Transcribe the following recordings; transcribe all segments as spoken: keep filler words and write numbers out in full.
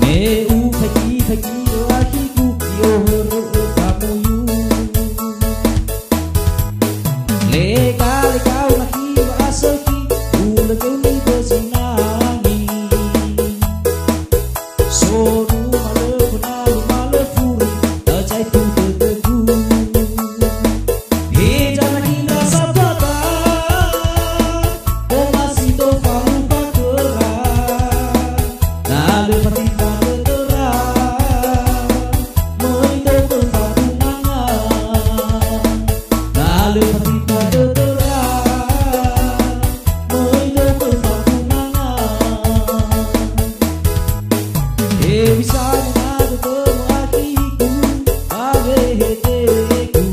Me ufaigi-faigi akhigu, i'ohorö'ö famoyu. Lega-legau nakhi wa'asökhi, ulö göu nibözi nangi. Sonuma lö föna, luma lö furi, özaetu dödögu. Heza nakhi ndra satua ta, omasi do falufa khöra. Na lö fatinta dödöra, möi do khö fatunanga. Na lö fatinta dödöra, möi do khö fatunanga. Hewisa na dödömu akhigu, ba wehedegu.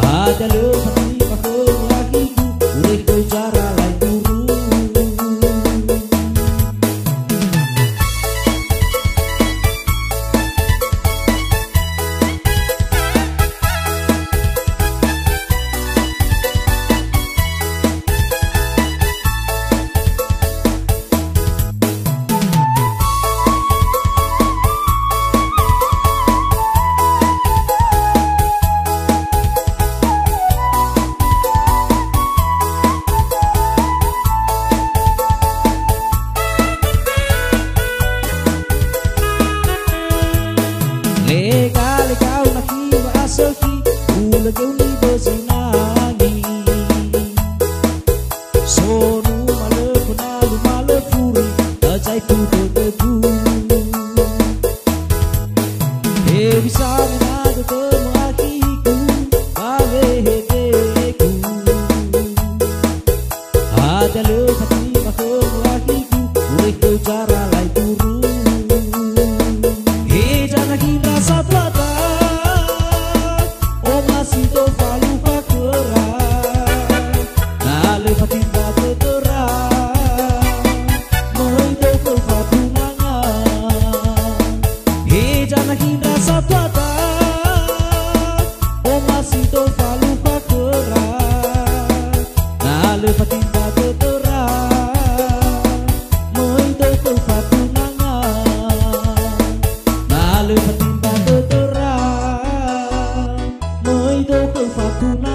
Hadia lö fatimba khöu akhigu, uregu zara lai guru. Lega-legau nakhi wa'asökhi, ulö göu nibözi nangi. Sonuma lö föna, luma lö furi, özaetu dödögu. Hewisa na dödömu akhigu, ba wehedegu. Hadia lö fatimba khöu akhigu, uregu zara lai guru. Heza nakhi ndra satua ta, omasi do falufa khöra. Na lö fatinta dödöra, möi do khö fatunanga. Heza nakhi ndra satua ta, omasi do falufa khöra. Na lö fatinta dödöra, möi do khö fatunanga. Na lö fatinta dödöra, möi do khö fatunanga.